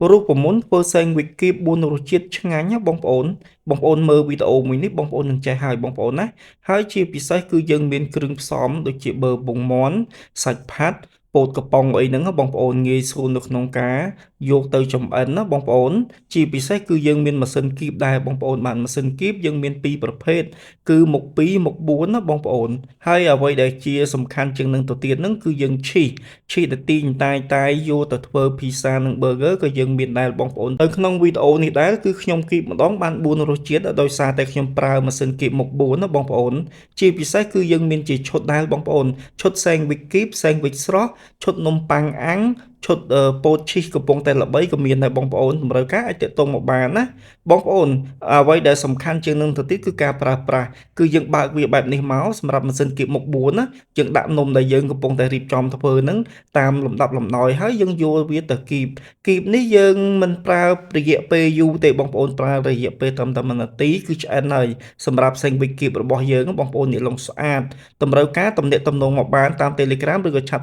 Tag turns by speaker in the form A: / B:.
A: រូបមន្តធ្វើសែងវិចគៀប4រសជាតិឆ្ងាញ់ណាបងប្អូនបងប្អូនមើលវីដេអូមួយនេះបងប្អូននឹងចេះហើយបងប្អូនណាហើយជាពិសេសគឺយើងមានគ្រឿងផ្សំដូចជាប៊ឺពងមាន់សាច់ផាត់ពោតកំប៉ុងអីហ្នឹងបងប្អូនងាយស្រួលនៅក្នុងការយកទៅចម្អិនណាបងប្អូនជាពិសេសគឺយើងមានម៉ាស៊ីនគីបដែរបងប្អូនបាទម៉ាស៊ីនគីបយើងមានពីរប្រភេទគឺមុខ2មុខ4ណាបងប្អូនហើយអ្វីដែលជាសំខាន់ជាងនឹងទៅទៀតហ្នឹងគឺយើងឈីសឈីសដែលទីងតាយតាយយកទៅធ្វើភីសានិង burger ក៏យើងមានដែរបងប្អូននៅក្នុងវីដេអូនេះដែរគឺខ្ញុំគីបម្ដងបាន4រសជាតិដោយសារតែខ្ញុំប្រើម៉ាស៊ីនគីបមុខ4ណាបងប្អូនជាពិសេសគឺយើងមានជាឈុតដែរបងប្អូនឈុត sandwich គីប sandwich ស្រស់ឈុតនំប៉័ងអាំងឈុតពោតឈីសកំពុងតែល្បីក៏មានដែរបងប្អូនតម្រូវការអាចទាក់ទងមកបានណាបងប្អូនអ្វីដែលសំខាន់ជាងនឹងទៅទៀតគឺការប្រើប្រាស់គឺយើងបើកវាបែបនេះមកសម្រាប់ម៉ាស៊ីនគៀបមុខ4ណាយើងដាក់នំដែលយើងកំពុងតែរៀបចំធ្វើហ្នឹងតាមលំដាប់លំដោយហើយយើងយកវាទៅគីបគីបនេះយើងមិនប្រើរយៈពេលយូរទេបងប្អូនប្រើរយៈពេលត្រឹមតែ1នាទីគឺឆ្អិនហើយសម្រាប់ sandwich គីបរបស់យើងបងប្អូននេះឡងស្អាតតម្រូវការទំនាក់ទំនងមកបានតាម Telegram ឬក៏chat